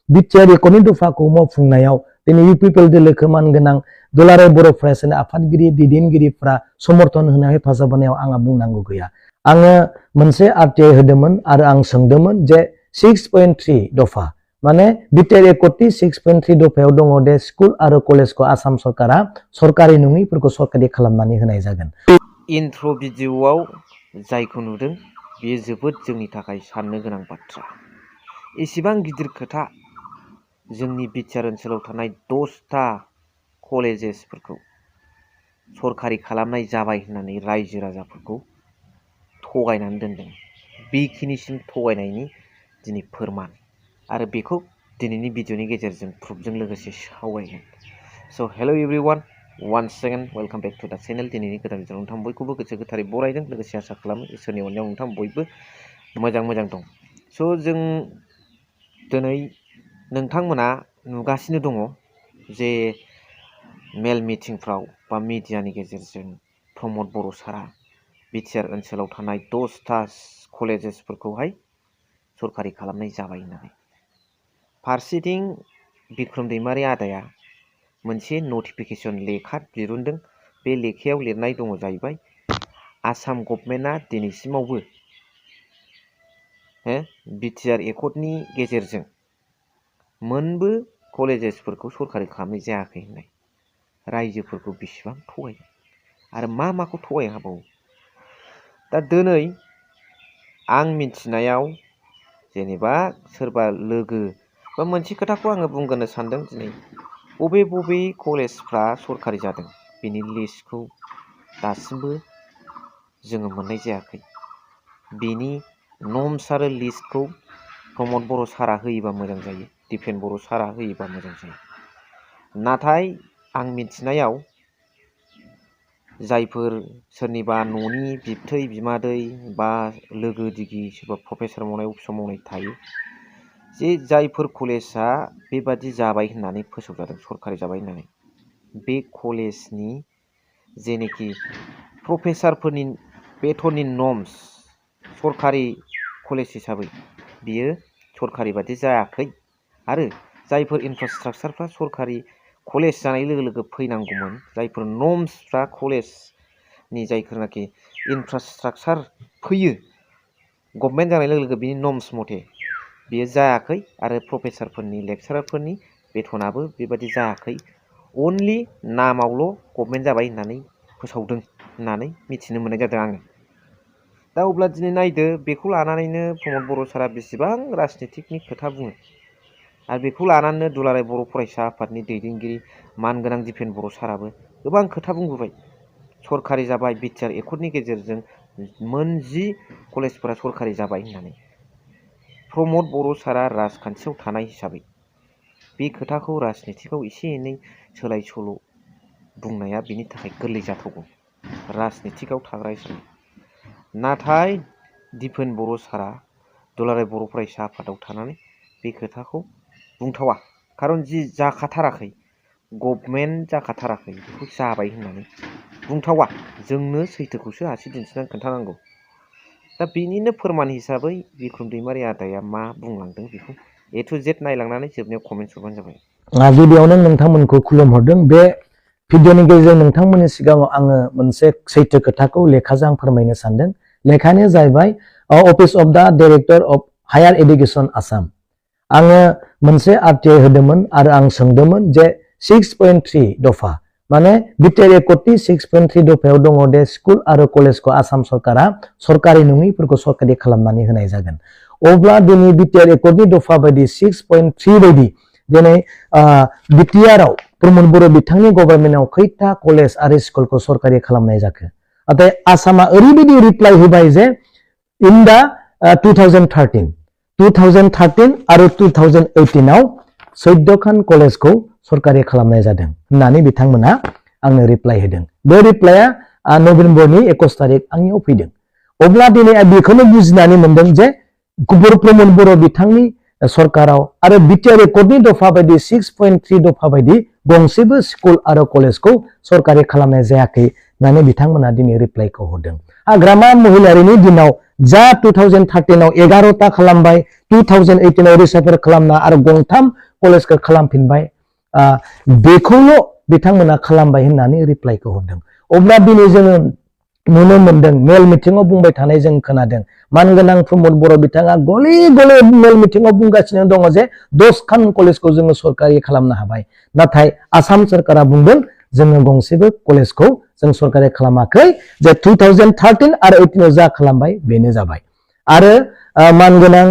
BTR एकरनि दफाखौ मावफुंनायाव दिनै U पिपल दोलोखौ मानगोनां दुलाराय बर' फरायसानि आफादगिरि दैदेनगिरिफ्रा समर्थन होनायाव हेफाजाब होनायाव आंहा बुंनांगौ गैया। आङो मोनसे आरटिआइ होदोंमोन आरो आं सोंदोंमोन जे 6.3 दफा माने बिटिआर एकरनि 6.3 दफायाव दङ दे स्कुल आरो कलेजखौ आसाम सरकारा सरकारि नङिफोरखौ सरकारि खालामनानै होनाय जागोन। इन्ट्र' भिडिअ'आव जायखौ नुदों बेयो जोबोद जोंनि थाखाय साननो गोनां बाथ्रा। एसेबां गिदिर खोथा जोंनि बिटिआर ओनसोलाव थानाय 10टा कलेजेसफोरखौ सरकारि खालामनाय जाबाय होननानै रायजो राजाफोरखौ थगायनानै दोनदों। बेखिनिसिम थगायनायनि दिनै फोरमान आरो बेखौ दिनैनि भिडिअनि गेजेरजों प्रुफजों लोगोसे सावरायगोन। So' hello' everyone, once second welcome back to the channel. दिनैनि गोदान भिडिअ नोंथां बयखौबो गोसो गोथारै बरायदों, लोगोसे आसा खालामो इसोरनि अननायाव नोंथां बयबो मोजां दं। स' जों दिनै नोंथांमोना नुगासिनो दङ जे मेल मिटिंफ्राव बा मिडियानि गेजेरजों प्रमद बर' सारा बिटिआर ओनसोलाव थानाय 10टा कलेजेसफोरखौहाय सरकारि खालामनाय जाबाय होननानै। फारसेथिं बिक्रम दैमारि आदाया मोनसे नटिफिकेसन लेखा दिरुनदों। बे लेखायाव लिरनाय दङ जाहैबाय आसाम गभर्नमेन्टआ दिनैसिमावबो बिटिआर एकर्डनि गेजेरजों मोनबो कलेजेसफोरखौ सरकारि खालामनाय जायाखै होननाय। रायजोफोरखौ बेसेबां थगायदों आरो माखौ थगायनो हाबावो। दा दिनै आं मिथिनायाव जेनेबा सोरबा लोगो बा मोनसे खोथाखौ आङो बुंग्रोनो सानदों। दिनै बबे कलेजफ्रा सरकारि जादों बेनि लिस्टखौ दासिमबो जोङो मोननाय जायाखै। बेनि नम्स आरो लिस्टखौ प्रमद बर' सारा होयोबा मोजां जायो, दिपेन बर' सारा होयोबा मोजां जायो। नाथाय आं मिथिनायाव जायफोर सोरनिबा न'नि बिबथै बिमादै बा लोगो दिगि सोरबा प्रफेसार मावनाय अफिसाव मावनाय थायो, जे जायफोर कलेजआ बेबादि जाबाय होननानै फोसावजादों, सरकारि जाबाय होननानै, बे कलेजनि जेनोखि प्रफेसारफोरनि बेथननि नम्स सरकारि कलेज हिसाबै बियो सरकारि बादि जायाखै। आरो जायफोर इनफ्रास्ट्राक्चारफ्रा सरकारि कलेज जानाय लोगो लोगो फैनांगौमोन, जायफोर नम्सफ्रा कलेजनि जायफोरनाखि इनफ्रास्ट्राक्चार फैयो गभर्नमेन्ट जानाय लोगो लोगो बिनि नम्स मथे बियो जायाखै। आरो प्रफेसारफोरनि लेक्सारारफोरनि बेथनाबो बेबादि जायाखै। अनलि नामावल' गभर्नमेन्ट जाबाय होननानै फोसावदों होननानै मिथिनो मोननाय जादों आङो। दा अब्ला दिनै नायदो, बेखौ लानानैनो प्रमद बर' सारा बेसेबां राजनितिकनि खोथा बुङो। आरो बेखौ लानानैनो दुलाराय बर' फरायसा आफादनि दैदेनगिरि मानगोनां दिपेन बर' साराबो गोबां खोथा बुंबोबाय। सरकारि जाबाय, बिटिआर एकर्डनि गेजेरजों मोन10 कलेजफोरा सरकारि जाबाय होननानै। प्रमद बर' सारा राजखान्थियाव थानाय हिसाबै बे खोथाखौ राजनितिकआव एसे एनै सोलाय सोल' बुंनाया बिनि थाखाय गोरलै जाथावगौ, राजनितिकआव थाग्रा हिसाबै। नाथाय दिपेन बर' सारा दुलाराय बर' फरायसा आफादाव थानानै बे खोथाखौ बुंथावा। खारन जि जाखाथाराखै, गभर्नमेन्ट जाखाथाराखै, बेखौ जाबाय होननानै बुंथावा। जोंनो सैथोखौसो आसि दिन्थिनानै खोन्थानांगौ। दा बेनिनो फोरमान हिसाबै बिक्रम दैमारि आदाया मा बुंलांदों बेखौ A to Z नायलांनानै जोबनायाव कमेन्ट हरबानो जाबाय। गिबियावनो नोंथांमोनखौ खुलुमहरदों। बे भिडिअनि गेजेरजों नोंथांमोननि सिगाङाव आङो मोनसे सैथो खोथाखौ लेखाजों आं फोरमायनो सानदों। लेखायानो जाहैबाय office of the director of higher education Assam. आङो मोनसे आरटिआइ होदोंमोन आरो आं सोंदोंमोन जे 6.3 दफा माने बिटिआर एकर्डनि 6.3 दफायाव दङ दे स्कुल आरो कलेजखौ आसाम सरकारा सरकारि नङिफोरखौ सरकारि खालामनानै होनाय जागोन। अब्ला दिनै बिटिआर एकर्डनि दफा बायदि 6.3 बायदि दिनै बिटिआरआव प्रमद बर' बिथांनि गभर्नमेन्टआव खैथा कलेज आरो स्कुलखौ सरकारि खालामनाय जाखो। नाथाय आसामा ओरैबायदि रिप्लाइ होबाय जे इन दा 2013 आरो 2018आव 14 खान कलेजखौ सरकारि खालामनाय जादों होननानै बिथांमोना आंनो रिप्लाइ होदों। बे रिप्लाइआ नभेम्बरनि 21 तारिख आंनियाव फैदों। अब्ला दिनै बेखौनो बुजिनानै मोनदों जे प्रमद बर' बिथांनि सरकाराव आरो बिटिआर एकर्डनि दफा बायदि 6.3 दफा बायदि गंसेबो स्कुल आरो कलेजखौ सरकारि खालामनाय जायाखै। होननानै बिथांमोना दिनै रिप्लाइखौ हरदों। हाग्रामा महिलारिनि दिनाव जा 2013 आव 11टा खालामबाय, 2018 आव रिसाफार खालामना आरो गंथाम कलेजखौ खालामफिनबाय, बेखौल' बिथांमोना खालामबाय होननानै रिप्लाइखौ हरदों। अब्ला दिनै जोङो नुनो मोनदों, मेल मिटिंआव बुंबाय थानाय जों खोनादों, मानगोनां प्रमद बर' बिथाङा गले गले मेल मिटिंआव बुंगासिनो दङ जे 10खान कलेजखौ जोङो सरकारि खालामनो हाबाय। नाथाय आसाम सरकारा बुंदों जोङो गंसेबो कलेजखौ जों सरकारि खालामाखै, जे 2013 आरो 18 आव जा खालामबाय बेनो जाबाय। आरो मानगोनां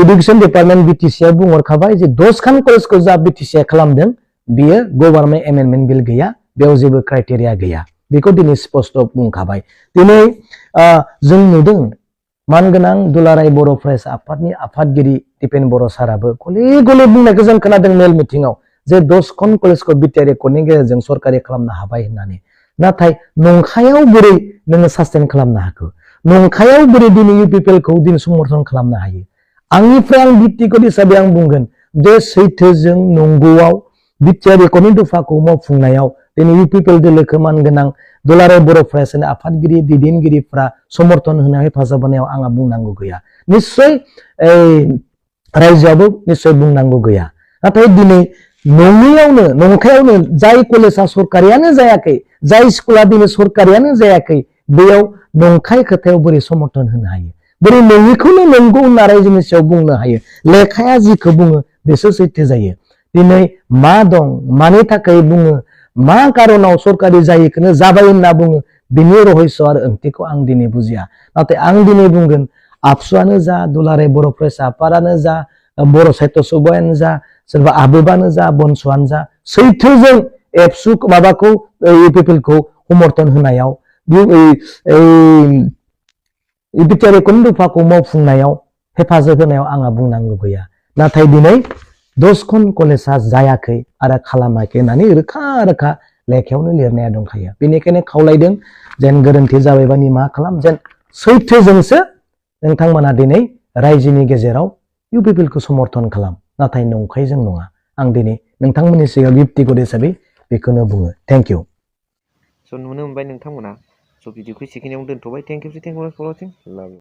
एडुकेशन डिपार्टमेंट बिटिसि आ बुंहरखाबाय जे 10खान कलेजखौ जा बिटिसि आ खालामदों बियो गभर्नमेंट एमेन्डमेन्ट बिल गैया, बेयाव जेबो क्राइटेरिया गैया, बेखौ दिनै स्पष्ट बुंखाबाय। दिनै जों नुदों मानगोनां दुलाराय बर' फरायसा आफादनि आफादगिरि दिपेन बर' साराबो गले गले बुंनायखौ जों खोनादों मेल मिटिंआव, जे 10खान कलेजखौ बिटिआर एकर्डनि गेजेरजों सरकारि खालामनो हाबाय होननानै। नाथाय नंखायाव बोरै नोङो सास्टेन खालामनो हाखो? नंखायाव बोरै दिनै इउपिपिएलखौ दिनै समर्थन खालामनो हायो? आंनिफ्राय आं व्यक्तिगत हिसाबै आं बुंगोन जे सैथोजों नंगौआव बिटिआर एकर्डनि दफाखौ मावफुंनायाव दिनै इउपिपिएल दोलोखौ मानगोनां दुलाराय बर' फरायसानि आफादगिरि दैदेनगिरिफ्रा समर्थन होनायाव हेफाजाब होनायाव आंहा बुंनांगौ गैया। निस्सय रायजोआबो निस्सय बुंनांगौ गैया। नाथाय दिनै नङैयावनो नंखायावनो जाय कलेजा सरकारियानो जायाखै, जाय स्कुला दिनै सरकारियानो जायाखै, बेयाव नंखाय खोथायाव बोरै समर्थन होनो हायो? बोरै नङिखौनो नंगौ होनना रायजोनि सायाव बुंनो हायो? लेखाया जिखौ बुङो बेसो सैथो जायो। दिनै मा दं, मानि थाखाय बुङो, मा कारनाव सरकारि जायैखौनो जाबाय होनना बुङो, बिनि रहस्य आरो ओंथिखौ आं दिनै बुजिया। नाथाय आं दिनै बुंगोन, आबसुआनो जा, दुलाराय बर' फरायसा आफादानो जा, बर' साहित्य सभायानो जा, सोरबा आबोबानो जा, बनस'आनो जा, सैथोजों एबसु माबाखौ इउपिपिएलखौ समर्थन होनायाव, बिटिआर एकर्डनि दफाखौ मावफुंनायाव हेफाजाब होनायाव आंहा बुंनांगौ गैया। नाथाय दिनै 10खान कलेजा जायाखै आरो खालामाखै होननानै रोखा रोखा लेखायावनो लिरनाया दंखायो। बेनिखायनो खावलायदों जेन गोरोन्थि जाबायबा निमाहा खालाम, जेन सैथोजोंसो नोंथांमोना दिनै रायजोनि गेजेराव इउपिपिएलखौ समर्थन खालाम, नाथाय नंखायजों नङा। आं दिनै नोंथांमोननि सिगाङाव व्यक्तिगत हिसाबै बेखौनो बुङो। Thank you. स' नुनो मोनबाय नोंथांमोना। स' भिडिअखौ एसेखिनियावनो दोनथ'बाय। Thank you for वाचिं।